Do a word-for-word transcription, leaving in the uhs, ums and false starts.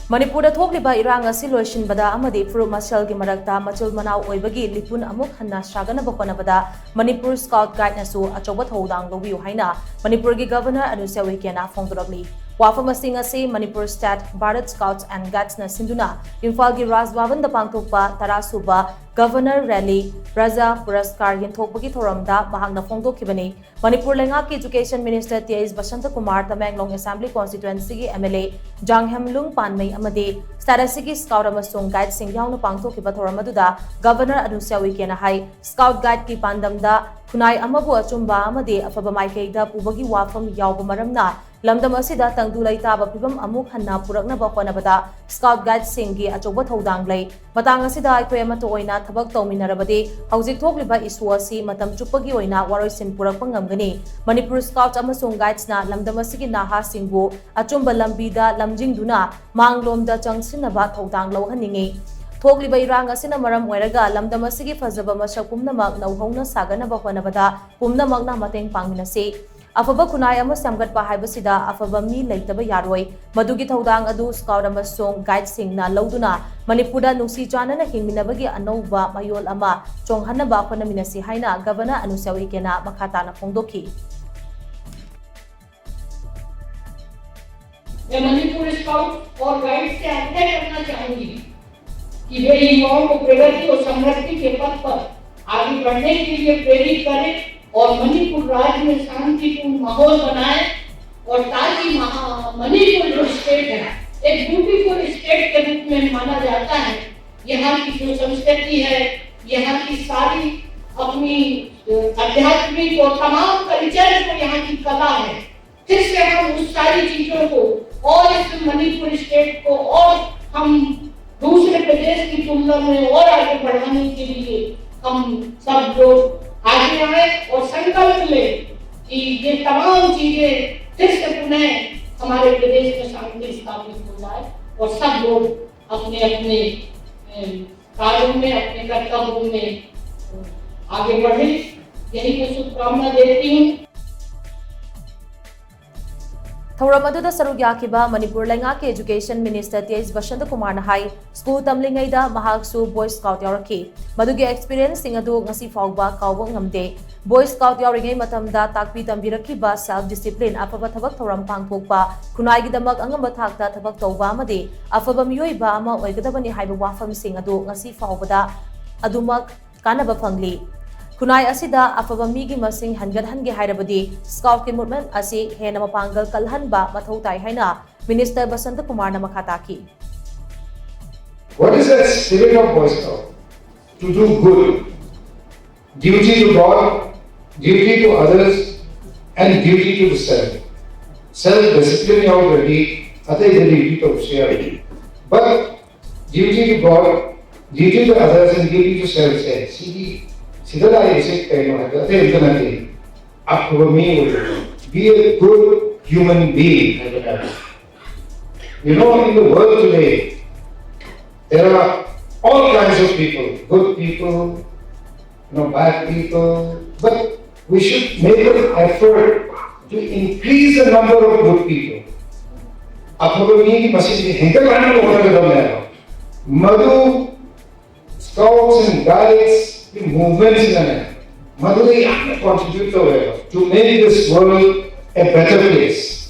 ꯃꯅꯤꯄꯨꯔꯗ ꯊꯣꯛꯂꯤꯕ ꯏꯔꯥꯡ ꯑꯁꯤ ꯂꯣꯏꯁꯤꯟꯕꯗ ꯑꯃꯗꯤ ꯐꯨꯔꯨꯞ ꯃꯁꯦꯜꯒꯤ ꯃꯔꯛꯇ ꯃꯆꯤꯜ ꯃꯅꯥꯎ ꯑꯣꯏꯕꯒꯤ ꯂꯤꯄꯨꯟ ꯑꯃꯨꯛ ꯍꯟꯅ ꯁꯥꯒꯠꯅꯕ ꯍꯣꯠꯅꯕꯗ ꯃꯅꯤꯄꯨꯔ ꯁ꯭ꯀꯥꯎꯠ ꯒꯥꯏꯗꯅꯁꯨ ꯑꯆꯧꯕ ꯊꯧꯗꯥꯡ ꯂꯧꯕꯤꯌꯨ ꯍꯥꯏꯅ ꯃꯅꯤꯄꯨꯔꯒꯤ ꯒꯚꯔꯅꯔ ꯑꯅꯨꯁ꯭ꯌꯥ ꯎꯏꯀꯦꯅ ꯐꯣꯡꯗꯣꯔꯛꯂꯤ꯫ ꯋꯥꯐꯝꯁꯤꯡ ꯑꯁꯤ ꯃꯅꯤꯄꯨꯔ ꯁ꯭ꯇꯦꯠ ꯚꯥꯔꯠ ꯁ꯭ꯀꯥꯎꯠꯁ ꯑꯦꯟ ꯒꯥꯏꯗꯁꯅ ꯁꯤꯟꯗꯨꯅ ꯏꯝꯐꯥꯜꯒꯤ ꯔꯥꯖ ꯚꯕꯟꯗ ꯄꯥꯡꯊꯣꯛꯄ ꯇꯔꯥ ꯁꯨꯕ ꯒꯚꯔꯅꯔ ꯔꯦꯂꯤ ꯄ꯭ꯔꯖꯥ ꯄꯨꯔꯁꯀꯥꯔ ꯌꯦꯟꯊꯣꯛꯄꯒꯤ ꯊꯧꯔꯝꯗ ꯃꯍꯥꯛꯅ ꯐꯣꯡꯗꯣꯛꯈꯤꯕꯅꯤ꯫ ꯃꯅꯤꯄꯨꯔ ꯂꯩꯉꯥꯛꯀꯤ education minister T H Basanta Kumar Tamenglong assembly ꯀꯣꯟꯁꯇꯤꯇ꯭ꯋꯦꯟꯁꯤꯒꯤ M L A Janghemlung Panmei ꯑꯃꯗꯤ ꯁ꯭ꯇꯦꯠ ꯑꯁꯤꯒꯤ ꯁ꯭ꯀꯥꯎꯠ ꯑꯃꯁꯨꯡ ꯒꯥꯏꯗꯁꯤꯡ ꯌꯥꯎꯅ ꯄꯥꯡꯊꯣꯛꯈꯤꯕ ꯊꯧꯔꯝ ꯑꯗꯨꯗ ꯒꯚꯔꯅꯔ ꯑꯅꯨꯁ꯭ꯌꯥ ꯎꯏꯀꯦꯅ ꯍꯥꯏ, ꯁ꯭ꯀꯥꯎꯠ ꯒꯥꯏꯗꯀꯤ ꯄꯥꯟꯗꯝꯗ ꯈꯨꯟꯅꯥꯏ ꯑꯃꯕꯨ ꯑꯆꯨꯝꯕ ꯑꯃꯗꯤ ꯑꯐꯕ ꯃꯥꯏꯀꯩꯗ ꯄꯨꯕꯒꯤ ꯋꯥꯐꯝ ꯌꯥꯎꯕ ꯃꯔꯝꯅ ꯂꯝꯗꯝ ꯑꯁꯤꯗ ꯇꯪꯗꯨ ꯂꯩꯇꯥꯕ ꯐꯤꯕꯝ ꯑꯃꯨꯛ ꯍꯟꯅ ꯄꯨꯔꯛꯅꯕ ꯍꯣꯠꯅꯕꯗ ꯁ꯭ꯀꯥꯎꯠ ꯒꯥꯏꯗꯁꯤꯡꯒꯤ ꯑꯆꯧꯕ ꯊꯧꯗꯥꯡ ꯂꯩ꯫ ꯃꯇꯥꯡ ꯑꯁꯤꯗ ꯑꯩꯈꯣꯏ ꯑꯃꯠꯇ ꯑꯣꯏꯅ ꯊꯕꯛ ꯇꯧꯃꯤꯟꯅꯔꯕꯗꯤ ꯍꯧꯖꯤꯛ ꯊꯣꯛꯂꯤꯕ ꯏꯁꯨ ꯑꯁꯤ ꯃꯇꯝ ꯆꯨꯞꯄꯒꯤ ꯑꯣꯏꯅ ꯋꯥꯔꯣꯏꯁꯤꯟ ꯄꯨꯔꯛꯄ ꯉꯝꯒꯅꯤ꯫ ꯃꯅꯤꯄꯨꯔ ꯁ꯭ꯀꯥꯎꯠꯁ ꯑꯃꯁꯨꯡ ꯒꯥꯏꯗꯁꯅ ꯂꯝꯗꯝ ꯑꯁꯤꯒꯤ ꯅꯍꯥꯁꯤꯡꯕꯨ ꯑꯆꯨꯝꯕ ꯂꯝꯕꯤꯗ ꯂꯝꯖꯤꯡꯗꯨꯅ ꯃꯥꯡꯂꯣꯝꯗ ꯆꯪꯁꯤꯟꯅꯕ ꯊꯧꯗꯥꯡ ꯂꯧꯍꯟꯅꯤꯡꯏ꯫ ꯊꯣꯛꯂꯤꯕ ꯏꯔꯥꯡ ꯑꯁꯤꯅ ꯃꯔꯝ ꯑꯣꯏꯔꯒ ꯂꯝꯗꯝ ꯑꯁꯤꯒꯤ ꯐꯖꯕ ꯃꯁꯛ ꯄꯨꯝꯅꯃꯛ ꯅꯧꯍꯧꯅ ꯁꯥꯒꯠꯅꯕ ꯍꯣꯠꯅꯕꯗ ꯄꯨꯝꯅꯃꯛꯅ ꯃꯇꯦꯡ ꯄꯥꯡꯃꯤꯟꯅꯁꯤ꯫ ꯑꯐꯕ ꯈꯨꯟꯅꯥꯏ ꯑꯃ ꯁꯦꯝꯒꯠꯄ ꯍꯥꯏꯕꯁꯤꯗ ꯑꯐꯕ ꯃꯤ ꯂꯩꯇꯕ ꯌꯥꯔꯣꯏ꯫ ꯃꯗꯨꯒꯤ ꯊꯧꯗꯥꯡ ꯑꯗꯨ ꯁ꯭ꯀꯥꯎꯠ ꯑꯃꯁꯨꯡ ꯒꯥꯏꯗꯁꯤꯡꯅ ꯂꯧꯗꯨꯅ ꯃꯅꯤꯄꯨꯔꯗ ꯅꯨꯡꯁꯤ ꯆꯥꯟꯅꯅ ꯍꯤꯡꯃꯤꯟꯅꯕꯒꯤ ꯑꯅꯧꯕ ꯃꯌꯣꯜ ꯑꯃ ꯆꯣꯡꯍꯟꯅꯕ ꯍꯣꯠꯅꯃꯤꯟꯅꯁꯤ ꯍꯥꯏꯅ ꯒꯚꯔꯅꯔ ꯑꯅꯨꯁ꯭ꯌꯥ ꯎꯏꯀꯦꯅ ꯃꯈꯥ ꯇꯥꯅ ꯐꯣꯡꯗꯣꯛꯈꯤ꯫ मैं मणिपुर स्काउट और गाइड से आग्रह करना चाहूंगी कि वे युवाओं को प्रगति और समृद्धि के पथ पर आगे बढ़ने के लिए प्रेरित करें और मणिपुर राज्य में शांतिपूर्ण माहौल बनाए और ताकि महा- मणिपुर जो स्टेट है, एक ब्यूटीफुल स्टेट के रूप में माना जाता है। यहाँ की जो संस्कृति है, यहाँ की सारी अपनी आध्यात्मिक और तमाम कल्चर जो यहाँ की कला है, फिर से हम उस सारी चीजों को और इस मणिपुर स्टेट को और हम दूसरे प्रदेश की तुलना में और आगे बढ़ाने के लिए हम सब लोग आगे आए और संकल्प लें कि ये तमाम चीजें फिर से पुनः हमारे प्रदेश में शांति स्थापित हो जाए और सब लोग अपने अपने कार्यों में, अपने कर्तव्यों में आगे बढ़े। यही मैं शुभकामना देती हूँ। ꯊꯧꯔꯝ ꯑꯗꯨꯗ ꯁꯔꯨꯛ ꯌꯥꯈꯤꯕ ꯃꯅꯤꯄꯨꯔ ꯂꯩꯉꯥꯛꯀꯤ Education Minister T H Basanta ꯀꯨꯃꯥꯔꯅ ꯍꯥꯏ, ꯁ꯭ꯀꯨꯜ ꯇꯝꯂꯤꯉꯩꯗ ꯃꯍꯥꯛꯁꯨ Boy Scout ꯌꯥꯎꯔꯛꯈꯤ꯫ ꯃꯗꯨꯒꯤ experienceꯁꯤꯡ ꯑꯗꯨ ꯉꯁꯤ ꯐꯥꯎꯕ ꯀꯥꯎꯕ ꯉꯝꯗꯦ꯫ Boy Scout ꯌꯥꯎꯔꯤꯉꯩ ꯃꯇꯝꯗ ꯇꯥꯛꯄꯤ ꯇꯝꯕꯤꯔꯛꯈꯤꯕ self discipline, ꯑꯐꯕ ꯊꯕꯛ ꯊꯧꯔꯝ ꯄꯥꯡꯊꯣꯛꯄ, ꯈꯨꯟꯅꯥꯏꯒꯤꯗꯃꯛ ꯑꯉꯝꯕ ꯊꯥꯛꯇ ꯊꯕꯛ ꯇꯧꯕ ꯑꯃꯗꯤ ꯑꯐꯕ ꯃꯤꯑꯣꯏꯕ ꯑꯃ ꯑꯣꯏꯒꯗꯕꯅꯤ ꯍꯥꯏꯕ ꯋꯥꯐꯝꯁꯤꯡ ꯑꯗꯨ ꯉꯁꯤ ꯐꯥꯎꯕꯗ ꯑꯗꯨꯃꯛ ꯀꯥꯟꯅꯕ ꯐꯪꯂꯤ꯫ ꯈꯨꯟꯅꯥꯏ ꯑꯁꯤꯗ ꯑꯐꯕ ꯃꯤꯒꯤ ꯃꯁꯤꯡ ꯍꯟꯒꯠꯍꯟꯒꯦ ꯍꯥꯏꯔꯕꯗꯤ Scoutꯀꯤ movement ꯑꯁꯤ ꯍꯦꯟꯅ ꯃꯄꯥꯡꯒꯜ ꯀꯜꯍꯟꯕ ꯃꯊꯧ ꯇꯥꯏ ꯍꯥꯏꯅ Minister ꯕꯁꯟꯇ ꯀꯨꯃꯥꯔꯅ ꯃꯈꯥ ꯇꯥꯈꯤ꯫ What is that spirit of Boy Scout? To do good, duty to God, duty to others, and duty to the self. Self discipline ꯌꯥꯎꯗ꯭ꯔꯗꯤ ꯑꯇꯩꯗ duty ꯇꯧꯕꯁꯨ ꯌꯥꯔꯣꯏ꯫ But duty to God, duty to others, and duty to self ꯁꯦ ꯁꯤꯒꯤ ꯁꯤꯗ ꯂꯥꯛꯏꯕꯁꯦ ꯀꯩꯅꯣ ꯍꯥꯏꯕꯗ ꯑꯇꯩ ꯑꯝꯇ ꯅꯠꯇꯦ꯫ ꯑꯐꯕ ꯃꯤ ꯑꯣꯏꯕ, be a good human being ꯍꯥꯏꯕ ꯇꯥꯔꯦ꯫ You know, in the world today, there are all kinds of people, good people, you know, bad people, but we should make an effort to increase the number of good people. ꯑꯐꯕ ꯃꯤꯒꯤ ꯃꯁꯤꯡꯁꯤ ꯍꯦꯟꯒꯠꯍꯟꯅꯕ ꯍꯣꯠꯅꯒꯗꯕꯅꯦꯕ꯫ ꯃꯗꯨ Scouts and Guides movement ꯁꯤꯅꯅꯦ ꯃꯗꯨꯗ ꯌꯥꯝꯅ contribute ꯇꯧꯋꯦꯕ, to make this world a better place.